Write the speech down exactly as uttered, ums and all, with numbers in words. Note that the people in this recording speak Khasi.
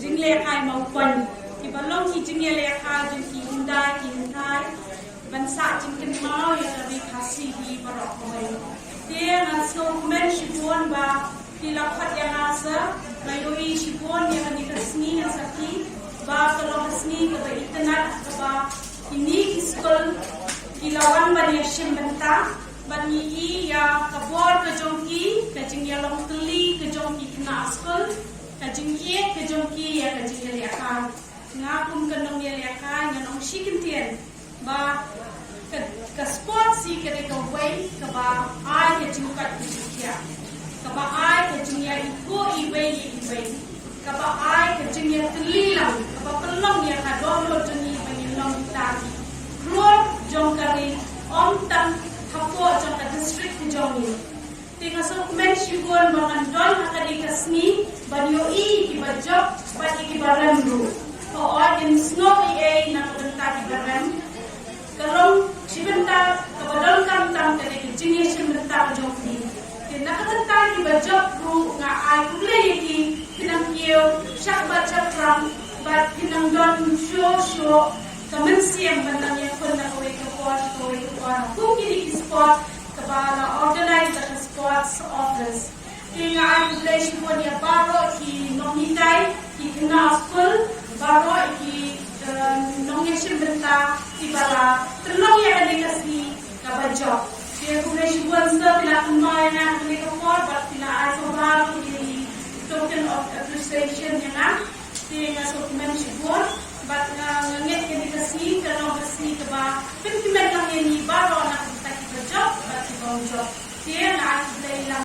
Jinglehkai mawpon kiba long ki jingïalehkai jong ki hyndai ki hynthai ban sah jingkynmaw ïa ka Ri Khasi hi baroh kawei. Te nga sngewkmen shibun ba phi la khot ïa nga sa, nga ïohi shibun ïa kane ka sngi ha Sakhi ba ka long ka sngi kaba itynnad, kaba kine ki skul ki la wan ban ïashim bynta. Bad ngi i ïa ka bor ka jong ki, ka jingïalong tylli ka jong ki khynnah skul, ka jingïeit ka jong ki ïa ka jingïalehkai. Nga kum ka nongïalehkai ngan ong shi kyntien ba ka, ka sports hi ka dei kawei kaba ai ka jingkoit ka jingkhiah, kaba ai ka jingïaithuh iwei ïa iwei, kaba ai ka jingïatylli lang, kaba pynlong ïa ka dohnud jong ngi ba ngin long kita ki khlur jong ka ri, ym tang hapoh jong ka district ka jong ngi. Te nga sngewkmen shibun ba ngan don ha kane ka sngi ban ïohi ïa kiba jop bad ïa kiba rem ruh. Hooid, ngin sngew ei ei na ka bynta kiba rem. Ka long shi bynta kaba donkam tam ka dei ka jingïashim bynta ka jong ki. Te na ka bynta kiba jop ruh nga ai khublei ïa ki, phin nang kiew shakbat shaphrang bad phin nang don shuh shuh ka mynsiem ban nang ïakhun na kawei ka por sha kawei ka por kum kine ki sport kaba la organize da ka sports office. Te nga ai khublei shibun ïa baroh ki nonghikai, ki khynnah skul, baroh ki, eh, nongïashim bynta kiba la pynlong ïa kane ka sngi kaba jop. Te khublei shibun sir, phi la kynmaw ïa nga ha kane ka por bad phi la ai sngewbha ïa ki token of appreciation ïa nga. Te nga sngewkmen shibun bad nga, nga ngeit kane ka sngi ka long ka sngi kaba pynkmen lang ïa ngi baroh.